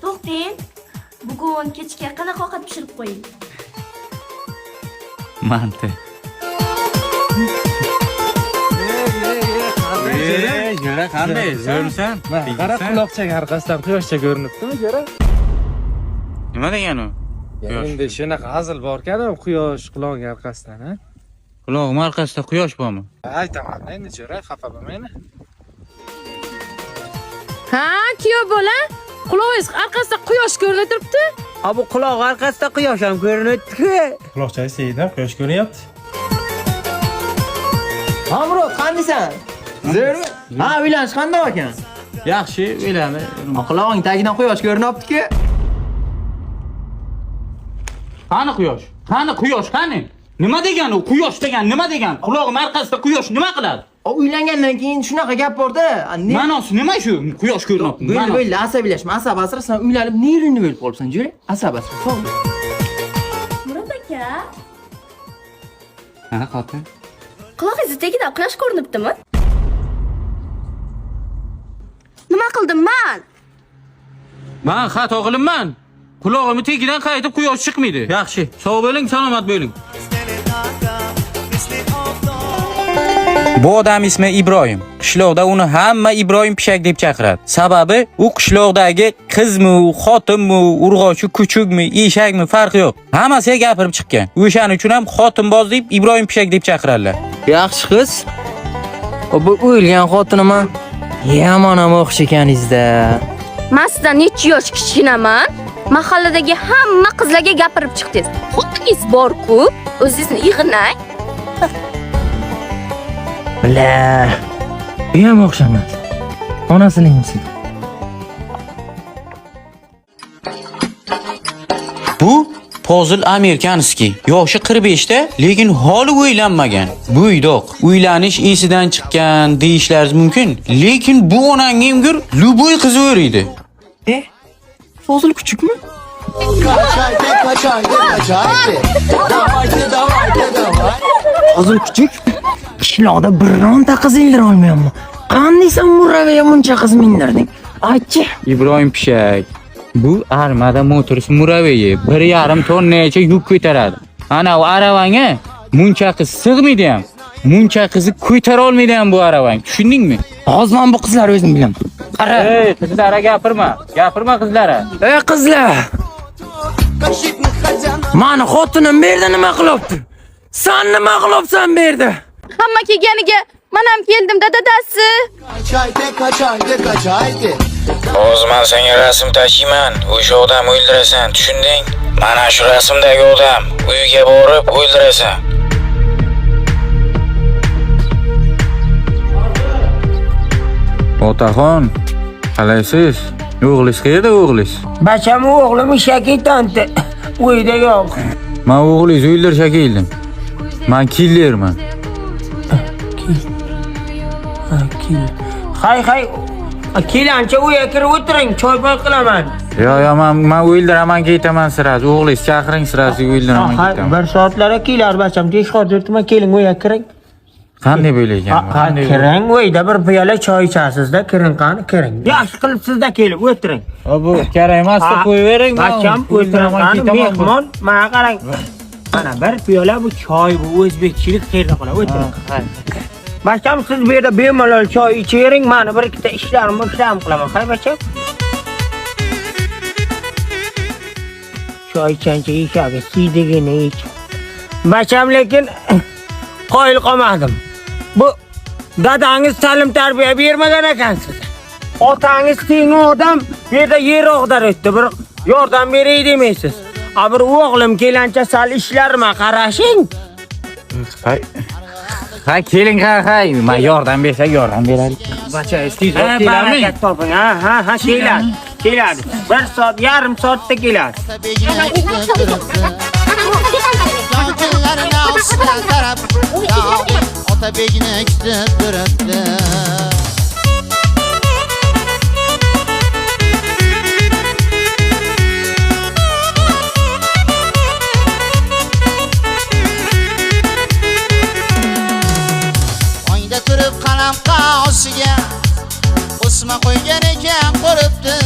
To'xtang. Bugun kechga qanaqa ovqat pishirib qo'ying? Manti. Jo'ra qanday? Zo'rmisan? Qara, quloqchang orqasidan quyoshcha ko'rinibdimi, jo'ra? Nima degani u? Quyosh. Endi shunaqa hazil bor-ku, quyosh qulog'ing orqasidan, ha? Qulog'im orqasida quyosh bormi? Aytaman endi, jo'ra, xafa bo'lmang. Ha, kuyov bola, qulog'ingiz orqasida quyosh ko'rinib turibdi. Ha, bu quloq orqasida quyosh ham ko'rinibdi-ku. Quloqchangiz tagidan quyosh ko'rinyapti. Ha, Murod, qandaysan? Zo'rmi? Ha, uylanish qanday ekan? Yaxshi, uylandi. Qulog'ing tagidan quyosh ko'rinyapti-ku. Qani quyosh? Qani quyosh, qani? Nima degani u? Quyosh degan nima degan? Qulog'im orqasida quyosh nima qiladi? Uylangandan keyin shunaqa gap bor-da. Ma'nosi nima shu? Quyosh ko'rinyapti. Bo'ldi, bo'ldi, asabiylashma, asab asra, sen uylanib nervingni bo'lib qolibsan, jo'ra. Asab asra. Sog'. Murod aka, Ha, xotin. qulog'ingizni tagidan quyosh ko'rinibdimi? Nima qildim man? Men xato qilimman. Qulog'imni tagidan qaytib quyosh chiqmaydi. Yaxshi. Sog' bo'ling, salomat bo'ling. Bu odam ismi Ibrohim. Qishloqda uni hamma Ibrohim pishak deb chaqiradi. Sababi u qishloqdagi qizmi, xotinmi, urg'ochi kuchukmi, eshakmi farqi yo'q. Hammasiga gapirib chiqqan. O'shaning uchun ham xotinboz deb Ibrohim pishak deb chaqiradilar. Yaxshi qiz. Bu o'lgan xotinim ham yomon ham o'xshaganingizda. Men sizdan necha yosh kichkinaman? Mahalladagi hamma qizlarga gapirib chiqdingiz. Xotiningiz bor-ku, o'zingizni yig'nang. Bila. Bu ham o'xshamas. Onasining isi. Bu Pozil Amerikanskiy. Yoshi 45 da, lekin holi uylanmagan. Bo'ydoq. Uylanish esidan chiqqan deyishlaringiz mumkin, lekin bu onangga imgur любой qiz o'riydi. Fozil kuchukmi? Fozil kuchuk qishloqda bironta qiz indira olmayapman. Qanday sen murabbiya buncha qiz mindirding? Aytchi. Ibrohim Pishak. Bu Armada Motors murabbiyi 1,5 tonnagacha yuk ko'taradi. Ana u aravangga muncha qiz sig'maydi ham. Muncha qizni ko'tara olmaydi ham bu aravang. Tushundingmi? Hozir men bu qizlar o'zim bilaman. Qara. Ey, qizlarga gapirma. Gapirma qizlarga. Ey qizlar! Mani xotinim bu yerda nima qilyapti? San nima qilyapsan bu yerda? Hamma kelganiga men ham keldim dadasi. Hozir men senga rasm tashiyman. O'sha odam o'ldirasan, tushunding? Mana shu rasmdagi odam uyga borib o'ldirasan. Otaxon, qalaysiz? O'g'liz qayerda o'g'liz? Bacham o'g'lim ishga ketdi. Uyda yo'q. Men o'g'liz o'ldirishga keldim. Men killerman. Hay hay. Kelancha uyga kirib o'tiring, choy poy qilaman. Yo, yo, men o'ldiraman ketaman sirasi. O'g'liz chaqiring sirasi o'ldiraman Hay, ketaman. bir soatlara kelar bacham. Kech qoldirma, keling uyga kiring. Qanday bo'laykan? Ha, kiring, uyda bir piyola choy ichasizda, kiring qani, kiring. Yaxshi qilib sizda kelib o'tiring. Bu kerak emas, qo'yavering. Bacham o'tiring qani, mehmon, mana qarang. Mana bir piyola bu choy, bu o'zbekchilik qayerda qoladi, o'tiring. Bacham siz bu yerda bemalol choy ichavering, mana bir ikkita ishlarim qilaman. Hay bacham. Choy ichancha eshagi siydigini ich. Bacham lekin qoyil qolmadim. Bu dadangiz ta'lim tarbiya bermagan ekan sizga. Otangiz teng odam bu yerda yer og'daryapti. Bir yordam beray demaysiz. A bir o'g'lim kelancha sal ishlarimga qarashing. Hay. Ha, keling, ha, hay. Men yordam bersak yordam beraylik. Bachangiz tezroq Ha, keladimi? barakat toping. Ha, ha, ha, keladi. Keladi. 1 soat, yarim soatda keladi. Otabegni kutib turibdi. Oyda turib qalam qog'osiga o'sma qo'ygan ekan qo'ribdi.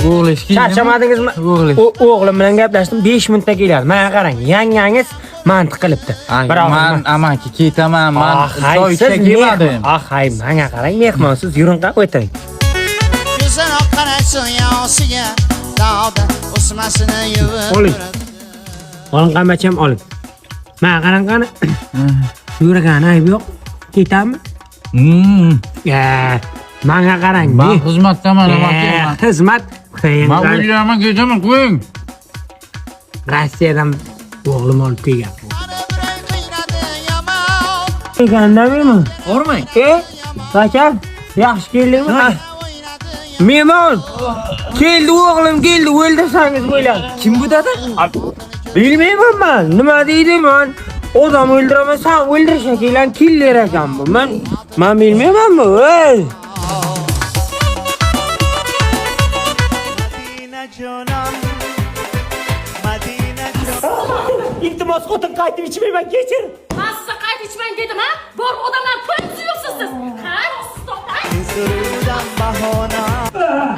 O'g'lish Charchamadingizmi? O'g'lish. O'g'lim bilan gaplashdim, 5 minutda keladi. Mana qarang, yangangiz mantiq qilibdi. Biroq Man amaki ketaman, man Ah, hay, choy siz ichga kelmadim. Ah, hay, menga qarang, mehmonsiz yuring, o'tiring. Ko'zini oqqan yosiga dog'da o'smasini yuvib Oling. Oling qambacham, oling. Mana qarang qani. Yuragani ayb yo'q. Ketami? Ya, manga qarang. Man xizmatdaman amaki. Xizmat. Man o'ylayman, ketaman, qo'ying. Rossiyadan o'g'lim olib kelgan. Birov qiynadi yomon Kelgandami? Hormang. Bacham, yaxshi keldingmi? Mehmon. Keldi o'g'lim, keldi. O'ldirsangiz bo'ladi. Kim bu dada? Bilmayman man. Nima deydi man? Odam o'ldiraman, san o'ldirishga kelgan killer ekan bu. Man bilmayman bu. Ey. Iltimos xotin qaytib ichmayman, kechir. Man sizga qaytib ichmang dedim, ha? Bor odamlar pulni yo'qsiz siz. Ha? Siz to'xtang.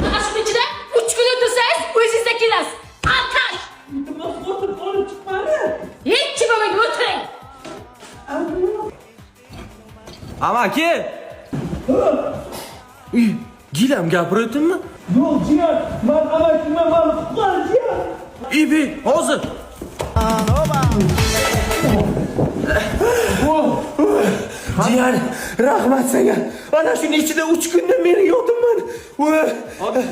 Ana shuni ichida 3 kun o'tirsangiz, o'zingizda kelasiz. Alkash. Iltimos xotin olib chiqmadi. Hech kim bo'lmaydi, o'tiring. Amaki. Gilam gapiryaptimi? Yo'q, jiyan, man amakimman, mani qutqar, jiyan. Ibi, hozir. Jiyan, rahmat senga. Ana shuni ichida 3 kundan beri yotibman.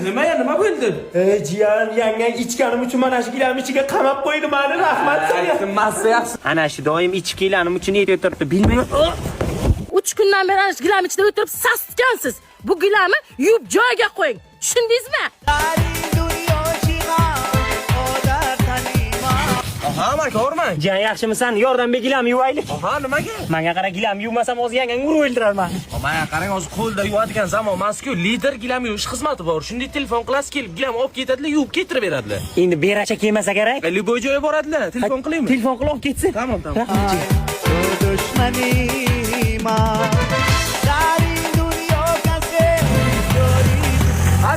Nima ya, nima bo'ldi? Ey jiyan, yangang ichganim uchun mana shu gilamni ichiga qamab qo'ydi mani, rahmat senga. Massa yaxshi. Ana shu doim ichib kelganim uchun aytib turibdi, bilmayman. 3 kundan beri ana shu gilam ichida o'tirib sasitgansiz. Bu gilamni yuvib joyiga qo'ying. Tushundingizmi? Ha, amaki, hormang. Jiyan, yaxshimisan? Yordam ber, gilamni yuvaylik. Ha, nimaga? Menga qara, gilam yuvmasam hozir yangang urib o'ldirar mani. Mana qarang, hozir qo'lda yuvadigan zamon emas-ku. Lider gilam yuvish xizmati bor. Shunday telefon qilasiz, kelib gilam olib ketadilar, yuvib ketirib beradilar. Endi beracha kelmasa kerak. Любой joyga boradilar. Telefon qilaymi? Telefon qil, olib ketsin. Tamam, tamam. Rahmat jiyan.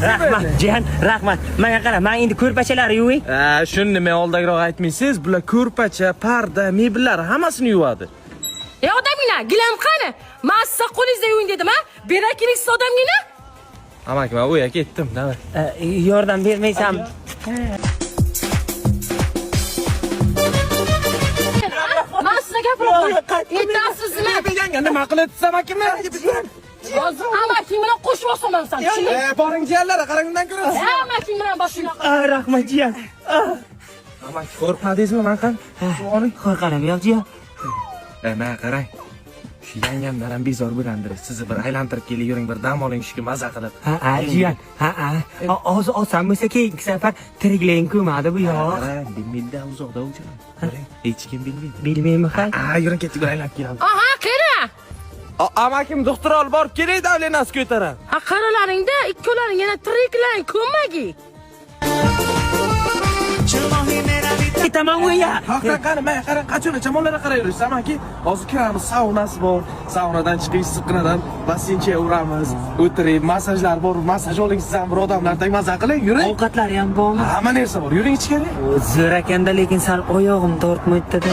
Rahmat jiyan, rahmat. Menga qara, men endi ko'rpachalarni yuving. Ha, shuni nima oldagiroq aytmaysiz? Bular ko'rpacha, parda, mebellar hammasini yuvadi. Ey odamgina, gilam qani? Man sizga qo'lingizda yuving dedim, ha? Bera keling siz odamgina. Amaki, men o'ya ketdim, davay. Yordam bermaysan. Man sizga gapiryapman. Aytasizmi? Yanga nima qilyapsiz amakimni? Hozir amaking bilan qo'shib olsaman san, tushundingmi? Boring jiyanlara, qarang undan ko'rasiz. Amaking bilan boshini Rahmat jiyan. Amaki, qo'rqmadingizmi man qani? Oling, qo'rqanim yo'q jiyan. Mana qarang. Shu yangamdan ham bezor bo'landir. Sizni bir aylantirib kelib yuring, bir dam oling shu maza qilib. Ha, jiyan. Ha. Hozir olsam bo'lsa keyingi safar tirikligim ko'madi bu yoq. Qarang, mendan uzoqda o'chiring. Hech kim bilmaydi. Bilmayman ha. Ha, yuring ketdik, bir aylanib kelamiz. Aha, qara. Amakim doktor olib borib kelay, davlenasi ko'taradi. Ha, qaralaringda ikkovlaring yana tiriklang ko'magi. Ketaman o'ya. Haqdan qani, mana qarang, qachon chamonlarga qarayverasiz, amaki. Hozir kiramiz, saunasi bor. Saunadan chiqib, issiqqinadan basseyncha uramiz. O'tirib, massajlar bor, massaj oling siz ham bir odamlardek maza qiling, yuring. Ovqatlari ham bormi? Hamma narsa bor, yuring ichkari. Zo'r ekanda, lekin sal oyog'im tortmaydi-da.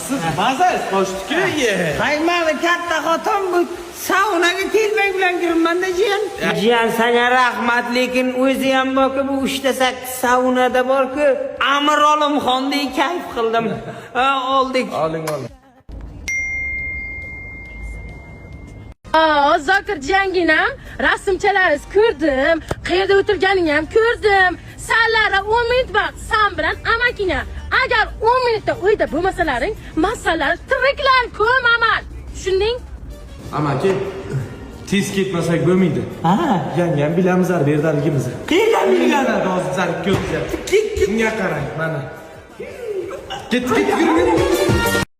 Siz mazangiz qochdi-ku. Qaymali katta xotin bu saunaga telpak bilan kiribman-da jiyan. Jiyan senga rahmat, lekin o'zi ham borku bu 3 ta 8 saunada borku Amir Olimxondek kayf qildim. Ha, oldik. Oling, oling. Zokir jiyanginam rasmchalaringiz ko'rdim, qayerda o'tirganingni ham ko'rdim. Sanlara 10 minut vaqt, san bilan amakingga. Agar 10 minutda uyda bo'lmasalaring, masalar tiriklar ko'maman. Tushunding? Amaki, tez ketmasak bo'lmaydi. Ha, Yangam bilamiz berdaligimizni. Qayerdan Biladi hozir zarib ko'rib. Bunga qarang, mana. Ketdik, ketdik, yuring, yuring.